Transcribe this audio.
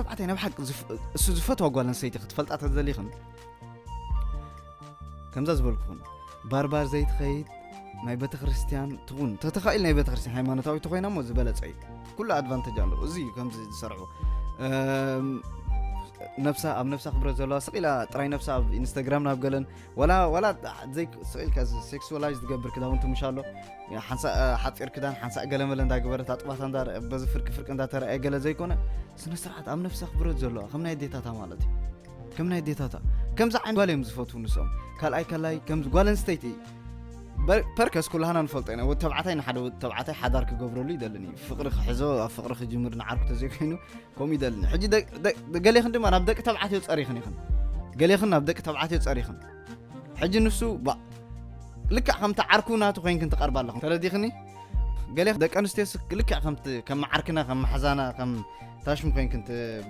ተባዕታይ ናይ ብሓቂ ዝፍ- እሱ ዝፈትዋ ጓል ኣንስተይቲ ክትፈልጣ ተደሊኽን፣ ከምዛ ዝበልኩኹን ባርባር ዘይትኸይድ ናይ ቤተክርስትያን ትኹን ተተኻኢል ናይ ቤተክርስትያን ሃይማኖታዊ ተኮይና እሞ ዝበለጸ እዩ። ኩሉ ኣድቫንቴጅ ኣለዎ። እዚ እዩ ከምዚ ዝሰርሑ እም፣ ነብሳ ኣብ ነብሳ ክብረት ዘለዋ ስቕ ኢላ ጥራይ ነብሳ ኣብ ኢንስታግራም ናብ ገለን ወላ ወላ ዘይ ስቕ ኢልካ ሴክሱዋላይዝ ትገብር ክዳውንቲ ምሽ ኣሎ ሓንሳእ ሓፂር ክዳን ሓንሳእ ገለመለ እንዳገበረት ኣጥባታ እንዳ በዚ ፍርቂ ፍርቂ እንዳተረኣየ ገለ ዘይኮነ ስነ ስርዓት ኣብ ነብሳ ክብረት ዘለዋ ከም ናይ ኣዴታታ ማለት እዩ። ከም ናይ ኣዴታታ ከምዚ ዓይነት ጓል እዮም ዝፈትዉ ንሶም። ካልኣይ ካልኣይ ከምዚ ጓል ኣንስተይቲ በር- ፐርከስ ኩላህና ንፈልጦ ኢና። ወዲ ተባዕታይ ንሓደ ወዲ ተባዕታይ ሓዳር ክገብረሉ ይደልን እዩ። ፍቕሪ ክሕዞ ኣብ ፍቕሪ ክጅምር ንዓርኩ ተዘይኮይኑ ከምኡ ይደልን እዩ። ሕጂ ደ- ደ- ገሌኽን ድማ ናብ ደቂ ተባዕትዮ ጸሪኽን ኢኽን። ገሌኽን ናብ ደቂ ተባዕትዮ ጸሪኽን። ሕጂ ንሱ ባ- ልክዕ ከምቲ ዓርኩ ናቱ ኮይንክን ትቐርባ ኣለኹም። ተረዲኽኒ? ገሌ ደቂ ኣንስትዮ ስ- ልክዕ ከምቲ ከም ዓርክና ከም መሓዛና ከም ታሽም ኮይንክን ት-